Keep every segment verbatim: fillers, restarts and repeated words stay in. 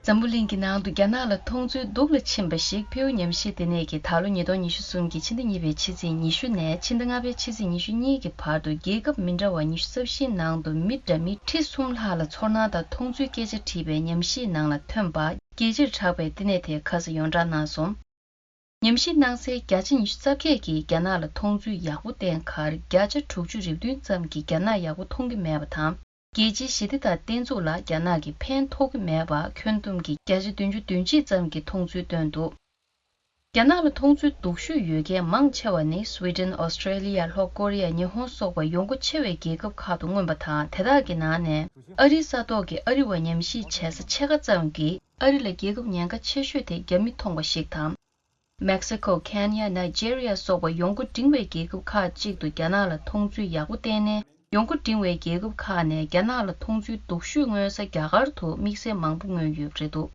འཛམ་བུ་གླིང་གི་ནང་དུ་རྒྱ་ནག་ལ་མཐོང་ཚུལ་སྡུག་ལ་ཕྱིན་པ་ཞིག་ཕིའུ་ཉམས་ཞིབ་ལྟེ་གནས་ཀྱིས་ད་ལོ་ཉིས་སྟོང་ཉི་ཤུ་གསུམ་གྱི་ཕྱི་ཟླ་གཉིས་པའི་ཕྱི་ཚེས་ཉི་ཤུ་ནས་ཕྱི་ཟླ་ལྔ་པའི་ཕྱི་ཚེས་ཉི་ཤུ་གཉིས་ཀྱི་བར་དུ་རྒྱལ་ཁབ་མི་འདྲ་བ་ཉི་ཤུ་རྩ་བཞིའི་ནང་དུ་མི་འདྲ་མིན་ཁྲི་གསུམ་ལྷག་ལ་ཚོར་སྣང་དང་མཐོང་ཚུལ་སྐད་ཆ་དྲིས་པའི་ཉམས་ཞིབ་ནང་ལ་ཐོན་པ། རྒྱལ་སྤྱིར་གྲགས་པའི་ལྟེ་གནས་དེས་ཁ་གསལ་ཡོངས་བསྒྲགས་གནང་སོང་། ཉམས་ཞིབ་གནང་སའི་བརྒྱ་ཆ་ཉི་ཤུ་རྩ་བརྒྱད་ཀྱིས་རྒྱ་ནག་ལ་མཐོང་ཚུལ་ཡག་པོ་བསྟན་ཁར། བརྒྱ་ཆ་དྲུག་ཅུ་རེ་བདུན་ཙམ་གྱིས་རྒྱ་ནག་ཡག་པོ་མཐོང་གི་མེད་པ་དང་། རྒྱལ་སྤྱིའི་ཞི་བདེ་དང་བརྟན་ཚུགས་ལ་རྒྱ་ནག་གིས་ཕན་ཐོགས་ཀྱི་མེད་པ་ཁྱོན་བསྡོམས་ཀྱི་བརྒྱ་ཆ་བདུན་ཅུ་དོན་གཅིག་ཙམ་གྱིས་མཐོང་ཚུལ་བཏོན་འདུག་རྒྱ་ནག་ལ་མཐོང་ཚུལ་སྡུག་ཤོས་ཡོད་མཁན་མང་ཆེ་བ་ནི་སུའེ་ཏེན། ཨོ་སི་ཀྲེ་ལི་ཡ། ལྷོ་ཀོ་རི་ཡ། ཉི་ཧོང་སོགས་པ་ཡོང་སྒོ་ཆེ་བའི་རྒྱལ་ཁབ་ཁག་ཏུ་མངོན་པ་དང་། དེ་དག་གི་ནང་ནས་ཨ་རིའི་ས་ཐོག་གི་ཨ་རི་བ་ཉམས་ཞིབ་བྱེད་ས་ཕྱེད་ཀ་ཙམ་གྱིས་ཨ་རི་ལ་རྒྱལ་ཁབ་ཉེན་ཁ་ཆེ་ཤོས་དེ་རྒྱ་མིས་མཐོང་བ་ཞིག་དང་། མེག་སི་ཁོ། ཁེན་ཡ། ནཱི་ཇེ་རི་ཡ་སོགས་པ་ཡོང་སྒོ་འབྲིང་བའི་རྒྱལ་ཁབ་ཁག་ཅིག་ཏུ་རྒྱ་ནག་ལ་མཐོང་ཚུལ་ཡག་པོ་བསྟན་ནས། ཡོང་སྒོ་འབྲིང་བའི་རྒྱལ་ཁབ་ཁག་ནས་རྒྱ་ནག་ལ་མཐོང་ཚུལ་སྡུག་ཤོས་མངོན་ས་རྒྱ་གར་དུ་དམིགས་བསལ་མང་པོ་མངོན་ཡོད་པ་རེད་འདུག་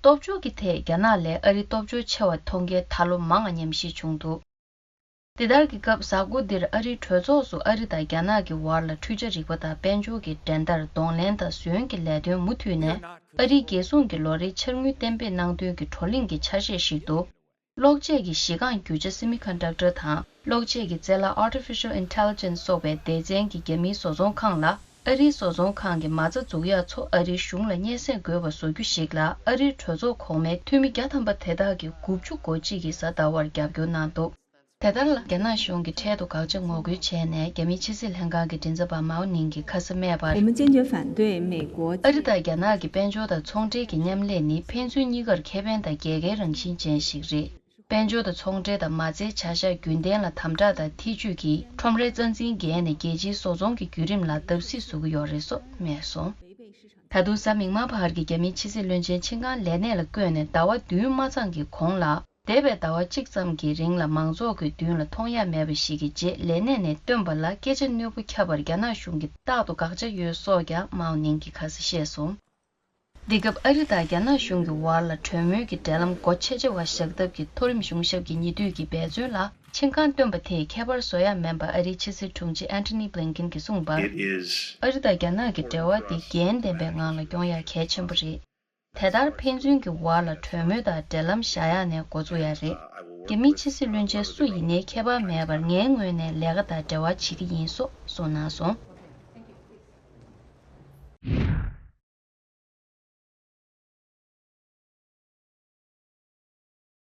སྟོབས་འབྱོར་གྱི་ཐད་རྒྱ་ནག་ལས་ཨ་རི་སྟོབས་འབྱོར་ཆེ་བ་མཐོང་མཁན་ད་ལོ་མང་བ་ཉམས་ཞིབ་བྱུང་འདུག་དེ་ལྟར་གྱི་སྐབས། གཟའ་འཁོར་འདིར་ཨ་རིའི་གྲོས་ཚོགས་སུ་ཨ་རི་དང་རྒྱ་ནག་གི་བར་ལ་འཕྲུལ་ཆ་རིག་པ་དང་དཔལ་འབྱོར་གྱི་འགྲན་བསྡུར་གདོང་ལེན་དང་ཟོན་གྱི་ལས་དོན་མུ་མཐུད་ནས། ཨ་རིའི་རྒྱལ་སྲུང་གི་ལོ་རེའི་འཆར་དངུལ་གཏན་འབེབས་གནང་དོན་གྱི་བགྲོ་གླེང་གི་ཆ་ཤས་ཤིག་ཏུ། གློག་ཆས་ཀྱི་གཞི་རྐང་རྒྱུ་ཆ་སེ་མི་ཀོན་ཌག་ཊར་དང་། གློག་ཆས་ཀྱི་རྩལ་ལ་Artificial Intelligence སོགས་པའི་སྡེ་ཚན་གྱི་རྒྱ་མིའི་བཟོ་ཚོང་ཁང་ལ། ཨ་རིའི་བཟོ་ཚོང་ཁང་གི་མ་རྩ་འཛུགས་ཡག་ཚོ་ཨ་རིའི་གཞུང་ལ་སྙན་སེང་དགོས་པ་བཟོ་རྒྱུ་ཞིག་ལ། ཨ་རིའི་གྲོས་ཚོགས་གོང་མའི་འཐུས་མི་བརྒྱ་ཐམ་པ་དེ་དག་གིས་དགུ་བཅུ་གོ་གཅིག་གིས་གཟའ་ཟླ་བར་རྒྱབ་སྐྱོར་གནང་འདུག་དེ་ལྟར་ལ། རྒྱ་ནག་གཞུང་གིས་འཕྲལ་དུ་དགག་བྱ་ངོ་རྒོལ་བྱས་ནས། རྒྱ་མིའི་ཕྱི་སྲིད་ལྷན་ཁང་གི་མགྲིན་ཚབ་པ་མའོ་ནིང་གིས་ཁ་ས་སྨྲས་པར། 我们坚决反对美国 ཨ་རི་དང་རྒྱ་ནག་གི་དཔལ་འབྱོར་དང་ཚོང་འབྲེལ་གྱི་མཉམ་ལས་ནི་ཕན་ཚུན་གཉིས་ཀར་ཁེ་ཕན་དང་རྒྱལ་ཁའི་རང་བཞིན་ཅན་ཞིག་རེད། དཔལ་འབྱོར་དང་ཚོང་འབྲེལ་དང་མ་རྩའི་བྱ་གཞག་རྒྱུན་ལྡན་ལ་དམ་དྲག་དང་ཐེ་ཇུས་ཀྱིས་ཁྲོམ་རའི་རྩ་འཛིན་བརྒལ་ནས་རྒྱལ་སྤྱིའི་བཟོ་ཚོང་གི་བརྒྱུད་རིམ་ལ་བརྡབ་གསིག་བཟོ་གི་ཡོད་རེད་སོགས་སྨྲས་སོང་། ད་དུང་གཟའ་མིག་དམར་བར་གྱི་རྒྱ་མིའི་ཕྱི་སྲིད་བློན་ཆེན་ཆིན་ཀང་ལས་གནས་ལ་བསྐོས་ནས་ཟླ་བ་བདུན་མ་ཚང་གི་གོང་ལ། འདས་པའི་ཟླ་བ་གཅིག་ཙམ་གྱི་རིང་ལ་མང་ཚོགས་ཀྱི་མདུན་ལ་མཐོང་ཡ་མེད་པ་ཞིག་གི་རྗེས་ལས་གནས་ནས་བཏོན་པ་ལ་སྐད་ཆ་རྣོན་པོ་ཁྱབ་པར་རྒྱ་ནག་གཞུང་གིས་རྟག་ཏུ་དགག་བྱ་ཡོད་སོགས་ཀྱང་མའོ་ནིང་གིས་ཁ་གསལ་བཤད་སོང་། འདི་སྐབས་ཨ་རི་དང་རྒྱ་ནག་གཞུང་གི་བར་ལ་གྲོས་མོལ་གྱི་འབྲེལ་ལམ་སྒོ་ཕྱེ་ཕྱེ་བ་བཞག་ཐབས་ཀྱི་མཐོ་རིམ་གཞུང་ཞབས་ཀྱི་ཉེ་དུས་ཀྱི་འབད་བརྩོན་ལ་ཆིན་ཀང་བཏོན་པ་དེས་ཁྱད་པར་བཟོ་ཡ་མིན་པ་ཨ་རིའི་ཕྱི་སྲིད་དྲུང་ཆེ་ཨན་ཐོ་ནི་བྷི་ལིན་ཀིན་གྱིས་གསུངས་པར། It is ཨ་རི་དང་རྒྱ་ནག་གི་འབྲེལ་བ་འདི་འགན་ལྡན་པའི་ངང་ལ་སྐྱོང་ཡ་གལ་ཆེན་པོ་རེད། དེ་ལྟར་ཕན་ཚུན་གྱི་བར་ལ་གྲོས་མོལ་དང་འབྲེལ་ལམ་བཞག་ཡག་ནས་འགོ་བཙུགས་ཡག་རེད། རྒྱ་མིའི་ཕྱི་སྲིད་བློན་ཆེན་སུ་ཡིན་ནའི་ཁྱད་པར་མེད་པར་ངའི་ངོས་ནས་ལས་ཀ་དང་འབྲེལ་བ་བྱེད་ཀྱི་ཡིན་སོགས་གསུངས་གནང་སོང་།